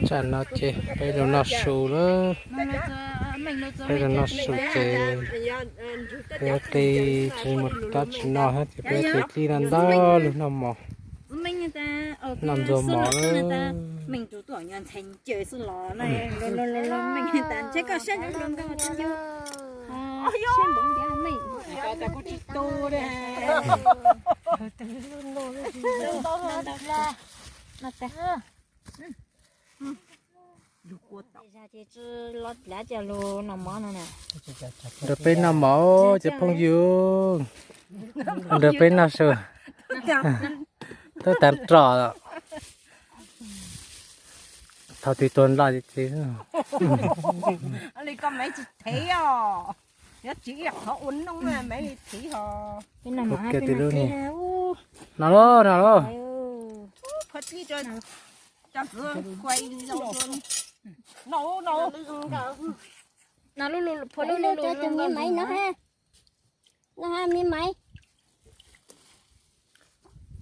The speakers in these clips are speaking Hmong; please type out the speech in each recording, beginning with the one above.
Tsam no ces peb los noj su lawm. Peb los noj su ces peb qi tsis muaj dab tsi noj thiab ces peb qi dib no ntag, lug noj mov, noj ntxuag mov lawm. Nrog peb noj mov cov phooj ywg, nrog peb noj su, twb tag nrho. Thaum twg tuag nrho ces, kuv kiag tib lub ni. No lauj, no lauj.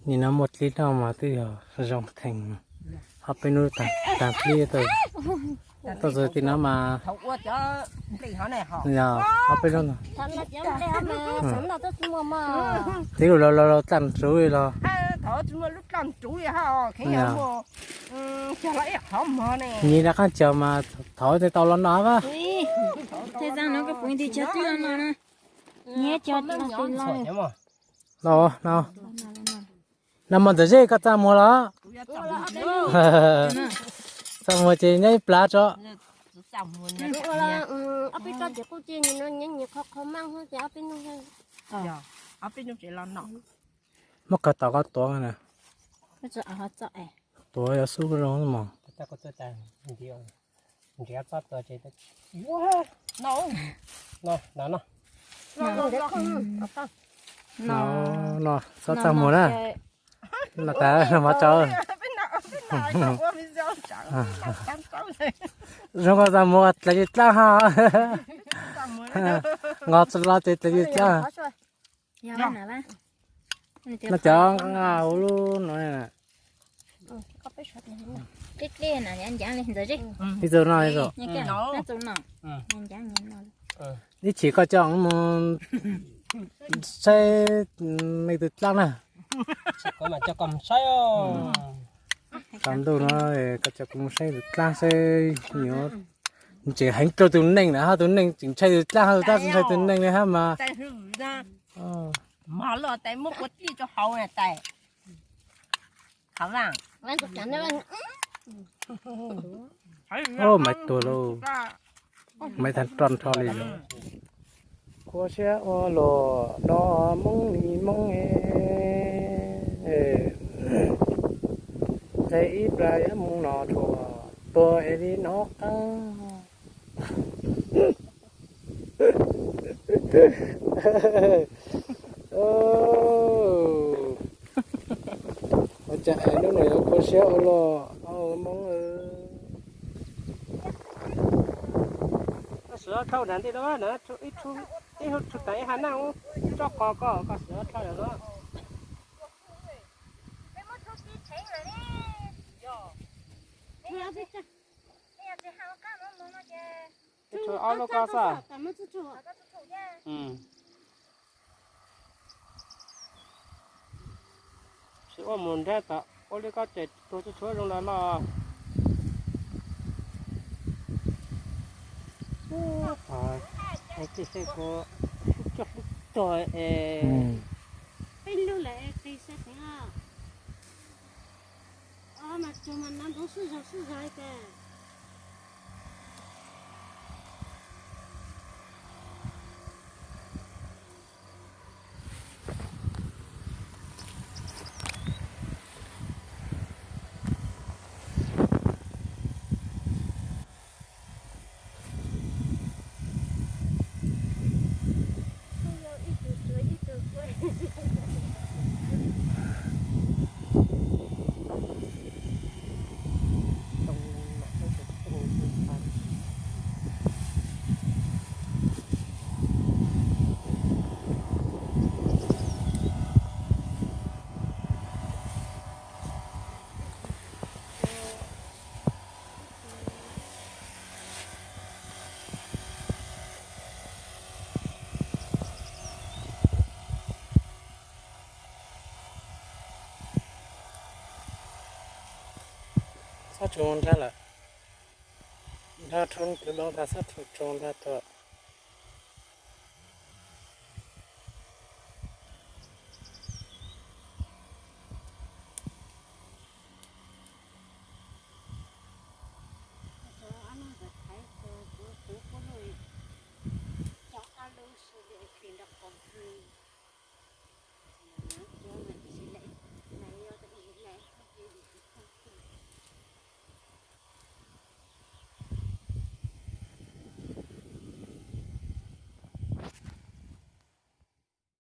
Nim no muaj dlib noj mas twb yog zoo theem, ho peb hnub tag dlib, tuaj txog tim no mas, ho peb hnub, tib lub los los los dlaj ntsuv li los, nyias rov qab cog mas thaum twg tau los noj a. Los, no, nag hmo Ntxawm Zeb koj txaj muag los? Txaj muag ces nyob ib plab tso. Muab koj tom koj tuav na. Tuav yuav xub zoo mos. No, no, txhob txaj muag na. No tas mov tsau. Zoo koj txaj muag dlav tsis dlaab ha. Nqos tsis los ces dlav tsis dlaab. No cov nqa hauv lub no. Ib txug no, ib txug. Ib chim koj coj mus saib neeg twg dlaab na. Tsaus ntuj no koj coj kuv mus saib tus dlaab saib, yuav ntseeg heev rau tus neeg na, ho tus neeg tseem ntshai tus dlaab, tus dlaab tsis ntshai tus neeg li hab mas. Maiv tuag lauj, maiv tag roj nrho li. Khuv siab ua luaj no Moob li Moob e, qe ib plag yuav mus no rhuav tuag es li no qab. Ua cas es hnub no yuav khuv siab ua luaj Moob. Koj sim thauj nram ntej no, ib tug tas ib ha naj ub, tsob qos koj, koj sim thauj nram no. Ib tug ob lub koj xwb. Sim ua mus nrab tom ua li koj ces tuag tsuag tsuag zoo los loj. Tij seb kuv coj hlub tog es. Peb lub lawm qis sab teev os. Mas tsuag mas no ntoo sub zog sub zog li cas. Xob tsuas nrag lawm. Nrag rau tus loo tas, xob tsuas nrag tuaj.